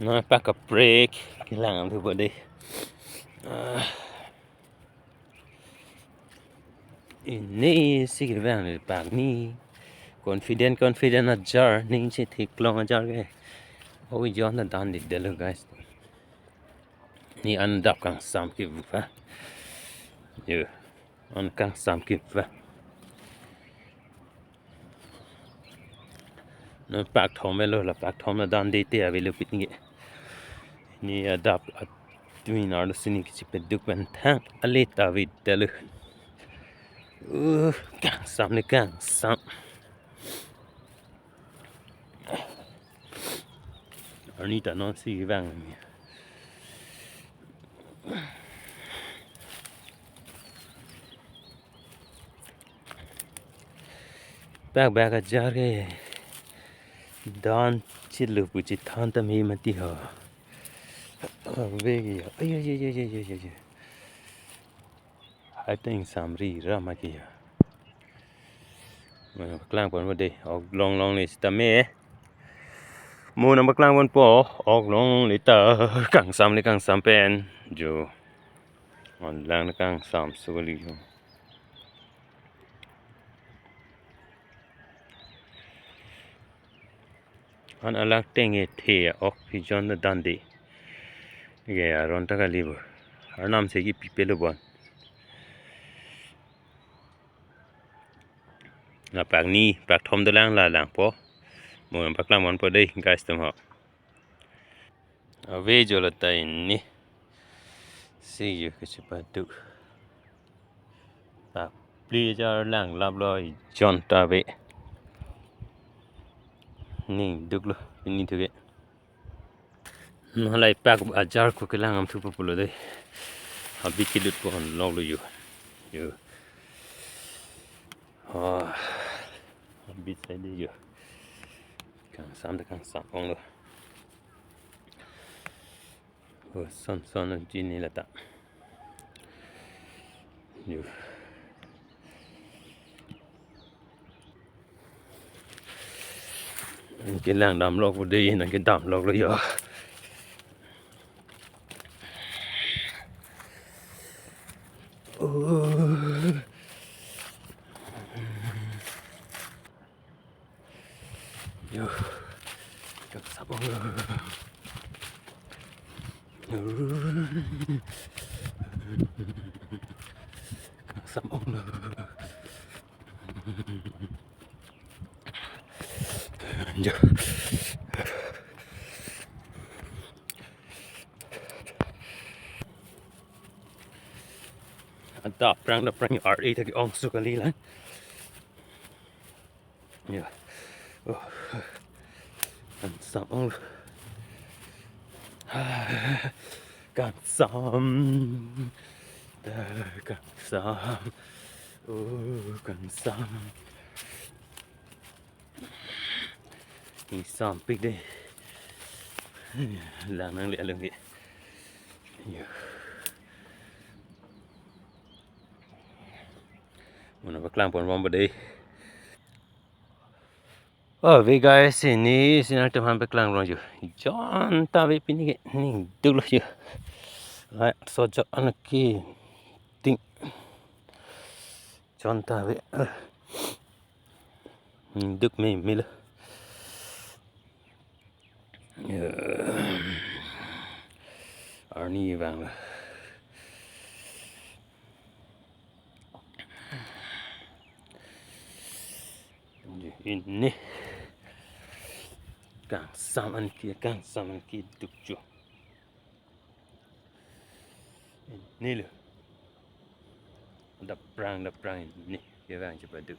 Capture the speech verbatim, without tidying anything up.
Non pak kaprek kelang thupo dei. Ah. Ini si kevang ni pak ni. Confident, confident ajar, ning si theklong ajar ke. Oh, John ta dandedetlo, guys. Ni an adap kangsam kepu. Yo, an kangsam kepu. Non pak thom avelo, la pak thom ta dandete avelo pini ke. Ni adap atumi arlo si ni kachepeduk pen thang ale ta avedetlo. Uh, kangsam ni kangsam. Arni ta non si vang ni. Pak bak ajar ke. Dan chitlo pu chethan ta me mati ho. Ave ke ya. Ay, ay, ay. Hai ta ingsamri ra ma ke ya. Mo paklang ponpo dei. Ok longlongle sitame. Mo nangpaklang ponpo. Ok longle ta. Kangsam le kangsam pen. Jo. On lang na kangsam sukali ho. An alak teng e the ok phi John ta dande. Ke aron ta kali bo. Arnam si kepipelo bon. Lapak ni, pak thom dolang la langpo. Mo paklang ponpo dei, guys atum ho. Ave jo la ta ini. Si yo kachepatu. Pak phli ajar lang laplo, John ta ave. Ning duklo, ini thu ke. Non la pak ajar ko kelang thupo pulo dei. Habit kelut pon longlo yo. Yo. Oh. Habit sai dei yo. Kangsam ta kangsam onglo. Oh, son son jini lata. Yo. Kelang damlok pu dei, nangkedamloklo yo. Oh. Yo. Kangsam onglo. Kangsam onglo. Jo. Adap prang, adap prang, ar-e ta ke-ong sukali lang. Ya. Oh. Kangsam ong. Kangsam. Da kangsam. Oh, kangsam. Ingsampik dei. Lang nangle along ke. Ya. Mo nangpaklang ponbom dei. Oh, ave guys, ini si nangtum aphan paklang rong jo. John ta ave pini ke, ning duklo jo. Lai, sojak anak ke ting. John ta ave. Ning duk me, melo. Ya. Arni vanglo. Ini. Kangsam anke, kangsam anke duk jo. Inilo. Adap prang, adap prang ini. Kevang chepadu.